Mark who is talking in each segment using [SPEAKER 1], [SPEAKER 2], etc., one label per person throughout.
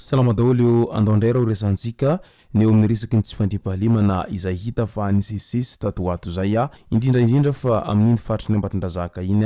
[SPEAKER 1] Salama daholo ô, andao indray raha ho resahantsika ny eo amin'ny resaky ny tsy fandriampahalemana izay hita fa nisesisesy tato ho ato izay, indrindra indrindra fa amin'iny faritry ny Ambatondrazaka iny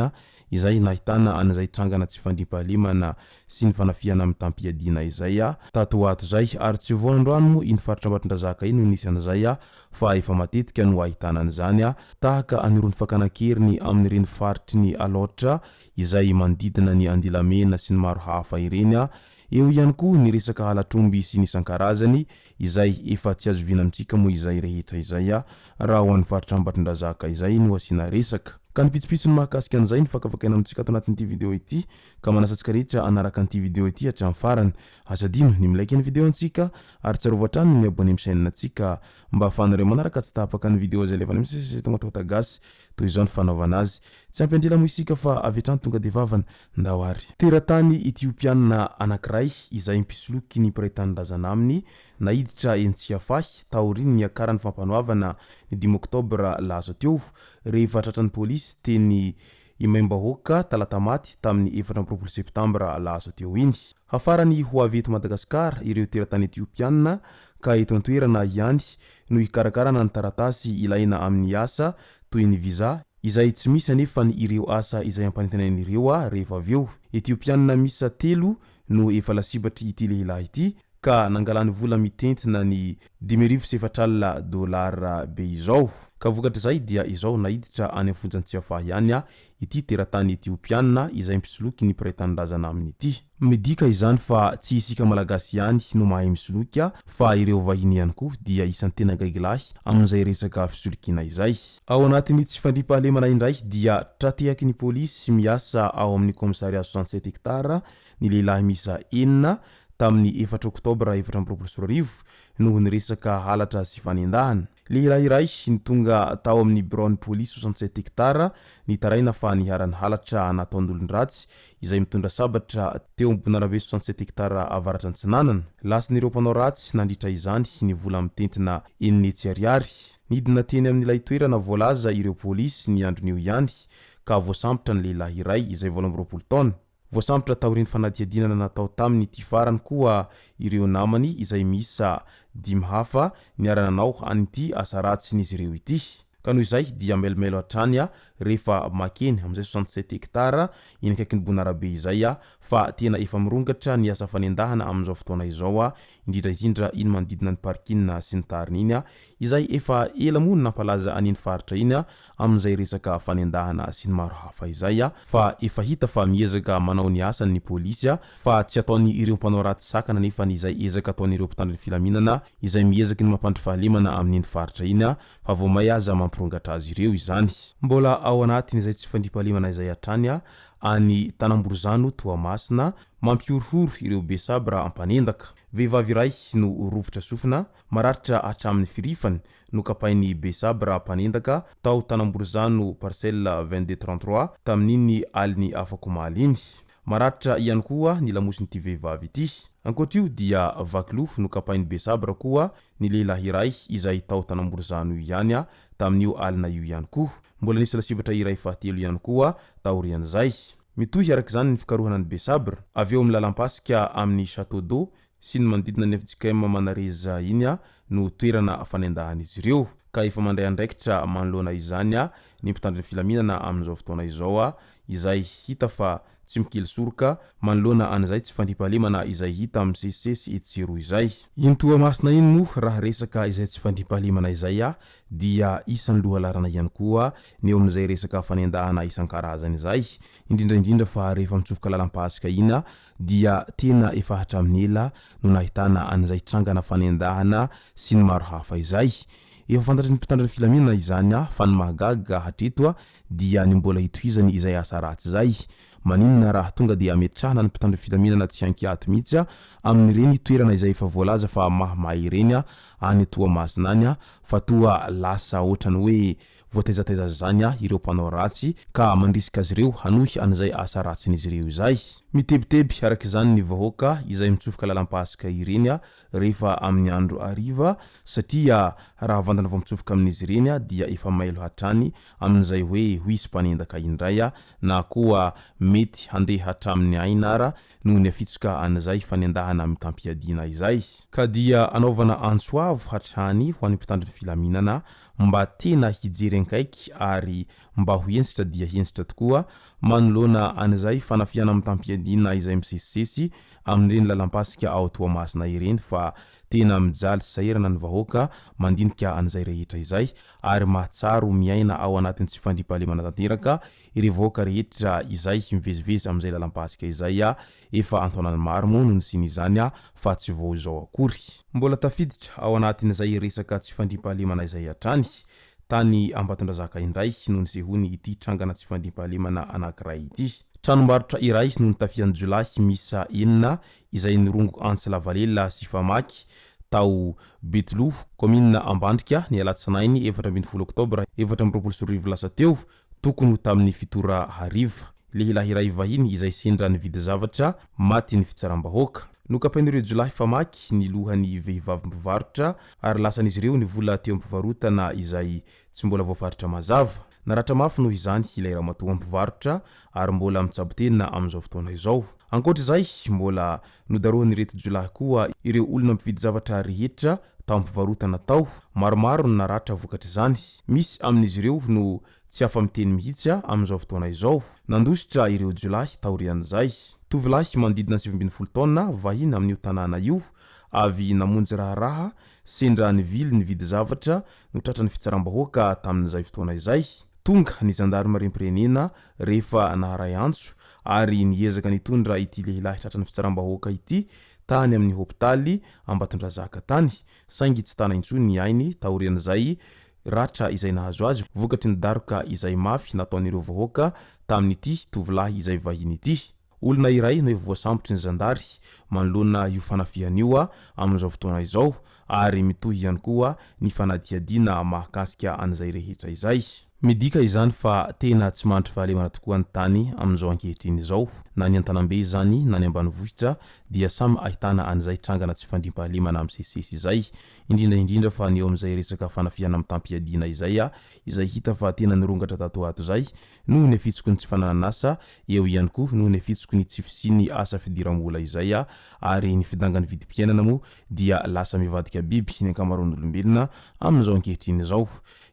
[SPEAKER 1] izay nahitana an'izay trangana tsy fandriampahalemana sy ny fanafihana mitam-piadiana izay tato ho ato izay ary tsy vao androany moa iny faritra Ambatondrazaka iny no nisy an'izay fa efa matetika no ahitana an'izany tahaka an'irony fakana an-keriny amin'ireny faritry ny Alaotra izay manodidina ny Andilamena sy ny maro hafa ireny. Eo ihany koa ny resaka halatr'omby sy ny isan-karazany izay efa tsy azo oviana amintsika moa izay rehetra izay raha ho an'ny faritra Ambatondrazaka izay no asiana resaka. Ka ny pitsopitsony mahakasika an'izay no fakafakaina amintsika ato anatin'ity video ity ka manasa antsika rehetra hanaraka an'ity video ity hatramin'ny farany. Aza adino ny mi-like ny video antsika ary tsarovy hatrany ny mi-abonner amin'ny chaîne antsika mba ahafahanareo manaraka tsy tapaka ny video izay alefanay misesy eto Mataota Gasy. Toy izao ny fanaovana azy. Tsy ampy andrila moa isika fa avy hatrany tonga dia vavany. Ndao ary. Teratany Etiopiana anankiray izay mpisoloky ny mpiray tanindrazana aminy naiditra eny Tsiafahy taorian'ny niakaran'ny fampanoavana ny dimy oktobra lasa teo rehefa tratran'ny polisy teny Imaimbahoaka Talatamaty tamin'ny 24 septambra lasa teo iny. Hafarany ho avy eto Madagasikara ireo teratany Etiopiana ka eto an-toerana ihany no hikarakarana ny taratasy ilaina amin'ny asa toy ny visa, izay tsy misy anefa ny ireo asa izay ampanentenaina ireo rehefa avy eo. Etiopiana miisa telo no efa lasibatry ity lehilahy ity ka nangalany vola mitentina ny 4005 dolara be izao. Ka vokatr'izay dia izao naiditra any am-fonjan'i Tsiafahy ihany ity teratany Etiopiana izay mpisoloky ny mpiray tanindrazana aminy ity. Midika izany fa tsy isika Malagasy ihany no mahay misoloky fa ireo vahiny ihany koa dia isan'ny tena gaigilahy amin'izay resaka fisolokiana izay. Ao anatin'ny tsy fandriampahalemana indray dia tra-tehaky ny polisy miasa ao amin'ny kaomisarià 67 hectares ny lehilahy miisa enina tamin'ny efatra oktobra 2024 noho ny resaka halatra sy fanendahana. Lehilahy iray ny tonga tao amin'ny biraon'ny polisy 67 hectares nitaraina fa niharan'ny halatra nataon'olon-dratsy izay mitondra sabatra teo Ambonarabe 67 hectares avaratra antsinanana. Lasan'ireo mpanao ratsy nandritra izany ny vola mitentina 600 ariary. Nidina teny amin'ilay toerana voalaza ireo polisy ny andron'io ihany ka voasambotra ny lehilahy iray izay 28 taona. Voasambotra taorian'ny fanadihadiana natao taminy ity farany koa ireo namany izay miisa dimy hafa niara-nanao an'ity asa ratsin'izy ireo ity. Ka noho izay dia mailomailo hatrany rehefa makeny amin'izay 67 hectares eny akaikin'ny Bonarabe izay fa tena efa mirongatra ny asa fanendahana amin'izao fotoana izao indrindra indrindra iny manodidina ny parking sy ny tariny iny izay efa ela moa no nampalaza an'iny faritra iny amin'izay resaka fanendahana sy ny maro hafa izay fa efa hita fa miezaka manao ny asany ny polisy fa tsy ataony ireo mpanao ratsy sakana nefa ny izay ezaka ataon'ireo mpitandro ny filaminana izay miezaky ny mampandry fahalemana amin'iny faritra iny fa vao may aza mampirongatra azy ireo izany. Mbola ao anatin'izay tsy fandriampahalemana izay hatrany any Tanamborizano Toamasina mampihorohoro ireo be sabra mpanendaka. Vehivavy iray no rovitra sofina, mararitra hatramin'ny firifany nokapain'i Besabra mpanendaka tao Tanamborizano parcelle 22 33 tamin'iny alin'ny afak'omaly iny. Maratra ihany koa ny lamosin'ity vehivavy ity. Ankoatr'io dia vaky loha nokapain'i Besabra koa ny lehilahy iray izay tao Tanamborizano io ihany tamin'io alina io ihany koa. Mbola nisy lasibatra iray fahatelo ihany koa taorian'izay. Mitohy araka izany ny fikarohana an'i Besabra avy eo amin'ny lalam-pasika amin'ny Chateau d'eau sy ny manodidina ny fjkm Manareza iny no toerana fanendahan'izy ireo ka efa mandray andraikitra manoloana izany ny mpitandro ny filaminana amin'izao fotoana izao izay hita fa tsy mikely soroka manoloana an'izay tsy fandriampahalemana izay hita misesisesy etsy sy eroa izay. Iny Toamasina iny moa raha resaka izay tsy fandriampahalemana izay dia isan'ny lohalaharana ihany koa ny eo amin'izay resaka fanendahana isan-karazany izay indrindra indrindra fa rehefa mitsofoka lalam-pasika iny dia tena efa hatramin'ny ela no nahitana an'izay trangana fanendahana sy ny maro hafa izay. Efa fantatry ny mpitandro ny filaminana izany fa ny mahagaga hatreto dia ny mbola hitohizany izay asa ratsy izay. Maninona raha tonga dia ametrahana ny mpitandro filaminana tsy ankiato mihitsy amin'ireny toerana izay efa voalaza fa mahamay ireny any Toamasina any fa toa lasa ohatran'ny hoe voataizataiza izany ireo mpanao ratsy ka mandrisika azy ireo hanohy an'izay asa ratsin'izy ireo izay. Mitebiteby araka izany ny vahoaka izay mitsofoka lalam-pasika ireny rehefa amin'ny andro hariva satria raha vantany vao mitsofoka amin'izy ireny dia efa mailo hatrany amin'izay hoe ho hisy mpanendaka indray na koa mety handeha hatramin'ny aina ara noho ny afitsoka an'izay fanendahana mitam-piadiana izay. Ka dia anaovana antso avo hatrany ho an'ny mpitandro ny filaminana mba tena hijery ankaiky ary mba ho hentitra dia hentitra tokoa manoloana an'izay fanafihana mitam-piadiana izay misesisesy amin'ireny lalam-pasika ao Toamasina ireny fa tena mijaly sy sahirana ny vahoaka mandinika an'izay rehetra izay ary mahatsaro miaina ao anatin'ny tsy fandriampahalemana tanteraka ireo vahoaka rehetra izay mivezivezy amin'izay lalam-pasika izay. Efa an-taonany maro moa no nisian'izany fa tsy vao izao akory. Mbola tafiditra ao anatin'izay resaka tsy fandriampahalemana izay hatrany. Tany Ambatondrazaka indray no nisehoany ity trangana tsy fandriampahalemana anankiray ity. Tranombarotra iray no nitafian'ny jiolahy miisa enina izay nirongo antsy lavalela sy famaky tao Betoloha, kaominina Ambandrika, ny alatsinainy 14 oktobra 2024 lasa teo, tokony ho tamin'ny fito ora hariva. Lehilahy iray vahiny izay sendra nividy zavatra, maty ny fitsaram-bahoaka. Nokapain'ireo jiolahy famaky ny lohan'ny vehivavy mpivarotra ary lasan'izy ireo ny vola teo am-pivarotana izay tsy mbola voafaritra mazava. Naratra mafy noho izany ilay ramatoa mpivarotra ary mbola mitsabo tena amin'izao fotoana izao. Ankoatra izay, mbola nodarohan'ireto jiolahy koa ireo olona mpividy zavatra rehetra tao am-pivarotana tao. Maromaro no naratra vokatr'izany. Misy amin'izy ireo no tsy afa-miteny mihitsy amin'izao fotoana izao. Nandositra ireo jiolahy taorian'izay. Tovolahy manodidina ny 19 taona, vahiny amin'io tanàna io, avy namonjy raharaha, sendra nivily nividy zavatra, no tratran'ny fitsaram-bahoaka tamin'izay fotoana izay. Tonga ny zandarimariam-pirenena rehefa naharay antso ary niezaka nitondra ity lehilahy tratran'ny fitsaram-bahoaka ity tany amin'ny hopitaly Ambatondrazaka tany, saingy tsy tana intsony ny ainy taorian'izay ratra izay nahazo azy vokatry ny daroka izay mafy nataon'ireo vahoaka tamin'ity tovolahy izay vahiny ity. Olona iray no efa voasambotry ny zandary manoloana io fanafihana io amin'izao fotoana izao ary mitohy ihany koa ny fanadihadiana mahakasika an'izay rehetra izay. Midika izany fa tena tsy mandry fahalemana tokoa ny tany amin'izao ankehitriny izao. Na ny an-tanambe izany na ny ambanivohitra dia samy ahitana an'izay trangana tsy fandriampahalemana misesisesy izay. Indrindra indrindra fa ny eo amin'izay resaka fanafihana mitam-piadiana izay izay hita fa tena nirongatra tato ho ato izay noho ny afitsoky ny tsy fananan'asa, eo ihany koa noho ny afitsoky ny tsy fisian'ny asa fidiram-bola izay ary ny fidangan'ny vidim-piainana moa dia lasa mivadika biby ny ankamaroan'olombelona amin'izao ankehitriny izao.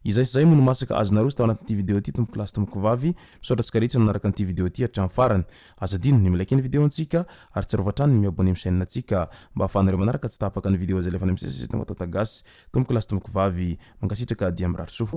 [SPEAKER 1] Izay sy izay moa no masaka azonareo tao anatin'ity video ity tompoko lahy sy tompoko vavy. Misaotra antsika rehetra nanaraka an'ity video ity hatramin'ny farany. Aza adino ny mi-like ny video antsika ary tsarovy hatrany ny mi-abonner amin'ny chaîne antsika mba ahafahanareo manaraka tsy tapaka ny video izay alefanay misesy eto Matata Gasy. Tompoko lahy sy tompoko vavy, mankasitraka dia mirary soa.